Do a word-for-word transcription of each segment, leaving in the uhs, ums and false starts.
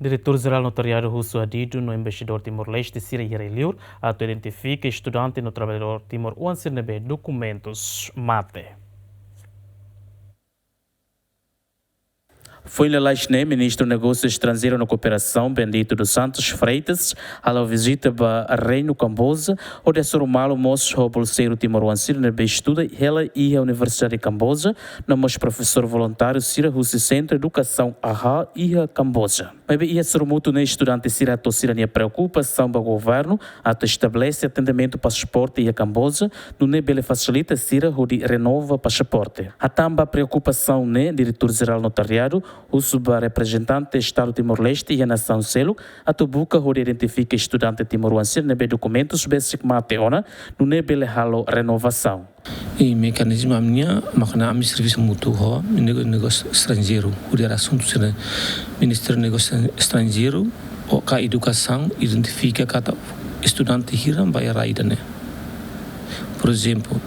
Diretór Jerál Notariadu husu adidu no embaixadór Timor-Leste sira iha rai-liur atu identifika estudante no traballadór timoroan sira ne'ebé dokumentus mate. Foin lalais ne'e, Ministru Negósiu Estranjeiru no Kooperasaun, Bendito dos Santos Freitas, hala'o vizita ba Reinu Kamboja, hodi hasoru malu mós ho bolseiru timoroan sira ne'ebé estuda hela iha Universidade Kamboja, no mós profesór voluntáriu sira husi Sentru Edukasaun AHA iha Kamboja. Maibé iha sorumutu ne'e, estudante sira hato'o sira-nia preokupasaun ba governu atu estabelese atendimentu pasaporte iha Kamboja, nune'e bele fasilita sira hodi renova pasaporte. Hatán ba preokupasaun ne'e, Diretór Jerál Notariadu husu ba reprezentante Estadu Timor-Leste iha nasaun seluk atu buka hodi identifika estudante timoroan sira ne'ebé dokumentus besik mate ona, nune'e bele halo renovasaun. I mekanizmu ami-nia, mak ne'e ami servisu hamutuk ho Ministériu Negósiu Estranjeiru, hodi haree asuntu sira-ne'e. Ministériu Negósiu Estranjeiru ho ka Edukasaun identifika katak estudante hira ba iha rai ida-ne'e. Por ezemplu,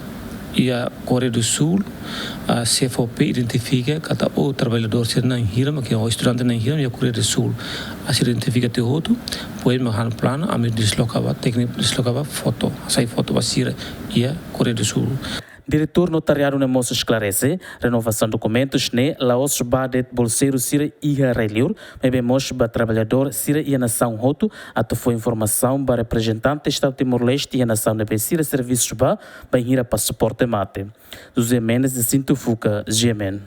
iha Koreia do Sul, a C F O P identifika katak o traballadór sira na'in hira mak, o estudante na'in hira iha Koreia do Sul. A sira identifika tiha hotu, depois mak ha'u planu, ami desloka ba, tékniku desloka ba foto, hasai foto ba sira iha Koreia do Sul. Diretór Notariadu ne'e mós esklarese, renovasaun dokumentus ne'e la'ós ba de'it bolseiru sira iha rai-liur, maibé mós ba traballadór sira iha nasaun hotu, atu fó informasaun ba reprezentante Estadu Timor-Leste iha nasaun ne'ebé sira servisu ba, bainhira pasaporte mate. José Mendes, Jacinto Fuca, G M N.